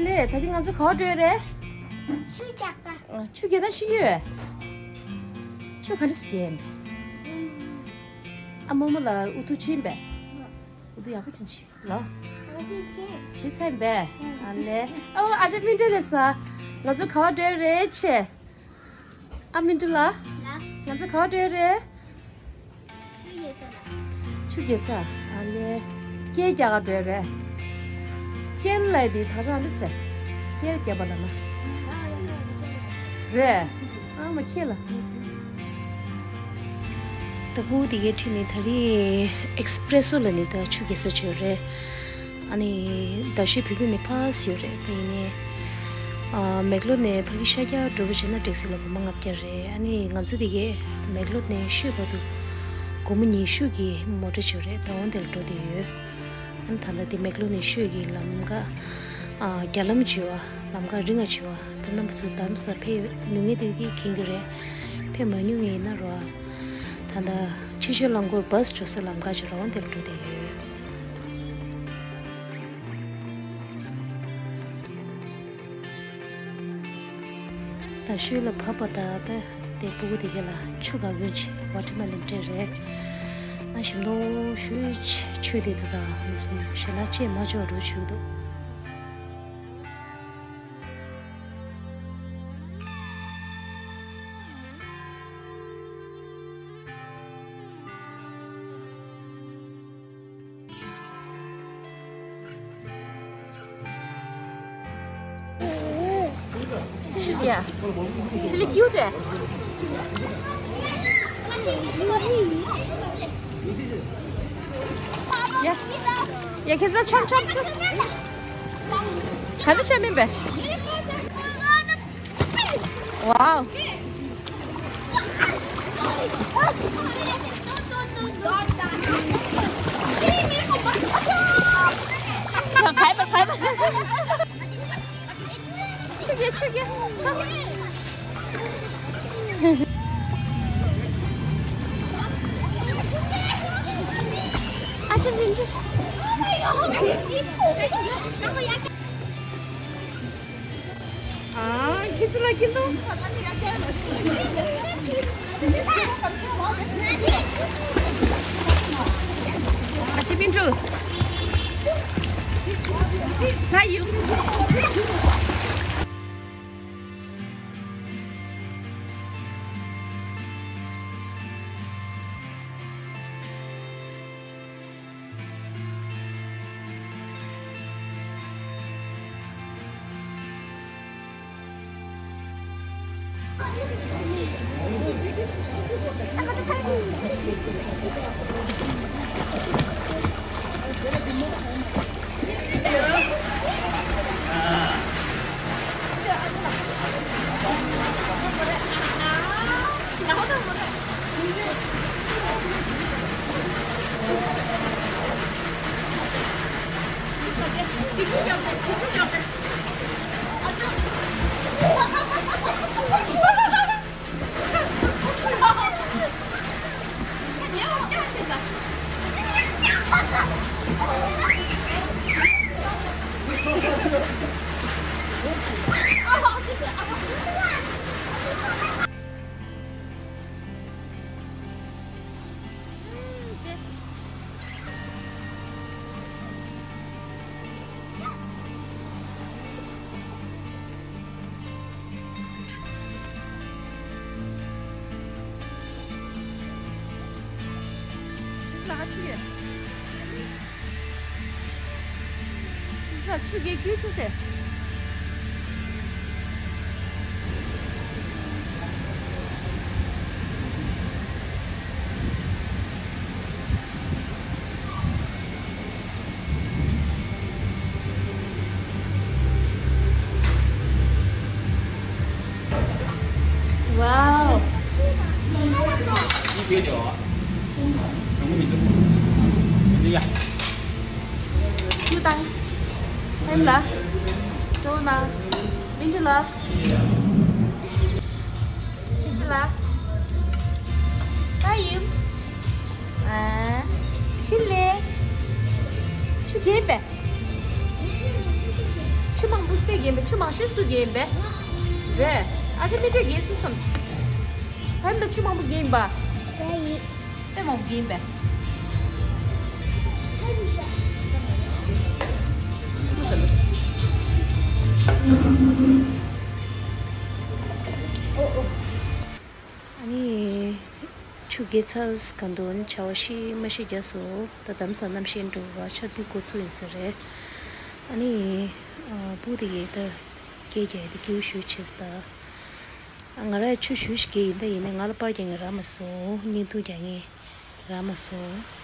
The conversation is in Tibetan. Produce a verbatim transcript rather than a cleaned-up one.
ལེ། ད་ཐེངས་ང་ཚོ་ག་པར་འགྲོ་ཡ་རེད། ཆུ་རྒྱག་ག་ཨ། ཆུ་རྒྱག་ན་ཤི་ཡོད། ཆུ་ག་འདྲ་ཞིག་རྒྱག་ཡིན། ཨ། རྨོ་མོ་ལགས་འུ་ཐུག་ཕྱིན་པས། འུ་ཐུག་ཡག་པོ་ཅིག་ཕྱིན་ལོ། འུ་ཐུག་ཕྱིན། ཕྱིན་ཚར་ཡིན་པས། ཨ་ལེ། ཨ། ཨ་ཅག་སྨིན་གྲོལ་ལགས་ས། ང་ཚོ་ག་པར་འགྲོ་ཡ་རེད་ཆེ། ཨ། སྨིན་གྲོལ་ལགས། ལགས། ང་ཚོ་ག་པར་འགྲོ་ཡ་རེད། ཆུ་རྒྱག་ས་ལ། ཆུ་རྒྱག་ས། ཨ་ལེ། སྐྱེལ་རྒྱག་ག་འགྲོ་ཡ་རེད། སྐྱེལ་ལབ་དེ་ད་ཆ་འདི་ཟེར། སྐྱེལ་རྒྱག་པ་ལབ་ན། རེད། ཨ་མ་ཁྱེད་ལ། ད་ཕྲུ་གུ་དེ་གའི་ཁྲིད་ནས་ད་རེས་ཨེག་སི་པི་རེ་སོ་ལ་ནི་ད་ཆུ་རྒྱག་ས་ཅིག་ཡོད་རེད། ཨ་ནི་ད་ཤི་བོད་ཁུལ་ནས་ཕར་ཡོད་རེད། ད་ཡིན་ནའི་ཨ། མེག་ལོར་ནས་ཕ་གི་ཤར་རྒྱག་འགྲོ་བ་བྱས་ན་ཊེག་སི་ལ་སྒོར་མོ་ལྔ་བརྒྱ་རེད། ཨ་ནི་ང་ཚོ་དེ་གའི་མེག་ལོར་ནས་ཤོད་བར་དུ་སྒོར་མོ་ཉི་ཤུ་གི་མོ་ཊ་ཅིག་ཡོད་རེད། ད་འོང་དེ་ལ་འགྲོ་བསྡད་ཡོད། ཨ་ནི་ད་ལྟ་དེ་མེག་ལོར་ནས་ཤོད་ཀྱི་ལམ་ཁ། ཨ། རྒྱ་ལམ་བྱེད་པ། ལམ་ཁ་རིང་ང་བྱེད་པ། ད་རྣམ་པ་ཚོ་རྡ་རམ་ས་ལ་ཕེབས་ཡོང་མྱོང་མཁན་དེ་གིས་མཁྱེན་གྱི་རེད། ཕེབས་མ་མྱོང་མཁན་ཡིན་ན་རོ། ད་ལྟ་ཆུ་ཤུར་རླངས་འཁོར་བྷ་སི་འགྲོ་ས་ལམ་ཁ་ཅིག་རོ། འོང་དེ་ལ་འགྲོ་བསྡད་ཡོད། ད་ཤོད་ལ་བབས་པ་ད་ལྟ་དེ་ཕྲུ་གུ་དེ་ག་ལ་ཆུ་ག་གོན་ཆེ་ཝ་ཊར་མེ་ལོན་སྤྲད་རེད། ཨ། ཞིམ་མདོག་ཤོས་ཆེ། ཆུ་དེ་ད་ད་མི་སུམ་ཞལ་ལག་ཅེས་མ་ཆོག་རུ་ཆུ་འདུག་ཆུ་རྒྱག་ཆུ་ལི་ཁྱིའུ་དེ། ཡ། ཡ། ཁྱེད་ཚོ་ཆོམ་ཆོམ་ཆོམ། ག་ཚོད་ཆོམ་མིན་པས། ཝའོ། ཆུ་རྒྱག་ཆུ་རྒྱག་ཆུ་རྒྱག་ཨ་ཅག་སྨིན་གྲོལ། ཨ། ཁྱེད་ཚོ་ལ་སྐྱིད་མདོག་ཨ་ཅག་སྨིན་གྲོལ། ལྷ་ཡུམ། ལ་ཆུ་ཡོད། ལ་ཆུ་གེ་ཀྱུ་ཆུ་ཟེར། Wow. ཁྱེད་དང་། ཨེམ་ལ། ཀྲོ་ན། མིན་ཏྲི་ལ། ཁྱེད་ཚོ་ལ། ད་ཡིན། ཨ། ཁྲིད་ལེ། ཆུ་རྒྱས་པས། ཆུ་མང་པོ་སྟེ། རྒན་པས་ཆུ་མང་ཤོས་སུ་རྒན་པས། རེད། ཨ་ཅེ་མི་སྤྲོད་རྒན་སུ་བསམ། ཕན་པ་ཆུ་མང་པོ་རྒན་པ། དཔེ་མང་པོ་རྒན་པས། ཨ་ནི། ཆུ་རྒྱས་ཚར་ག་འདུག་བྱ་བ་ཤི་མ་ཤི་རྒྱ་སོ། ད་དམ་ས་རྣམ་ཤེས་འགྲོ་བ་ཆར་དུས་འགོ་ཚུགས་ཡིན་ས་རེད། ཨ་ནི། བུ་དེ་གས་ད། སྐད་རྒྱག་ཡ་དེ་སྐྱེའུ་ཞུ་བྱེད་ས་ད། ང་ར་ཆུ་ཞུ་ཞིག་གས་ཡིན་ད་ཡིན་ནའི་ང་ལ་པར་རྒྱག་ངས་རག་མ་སོང་། བརྙན་ཐུང་རྒྱག་ངས་རག་མ་སོང་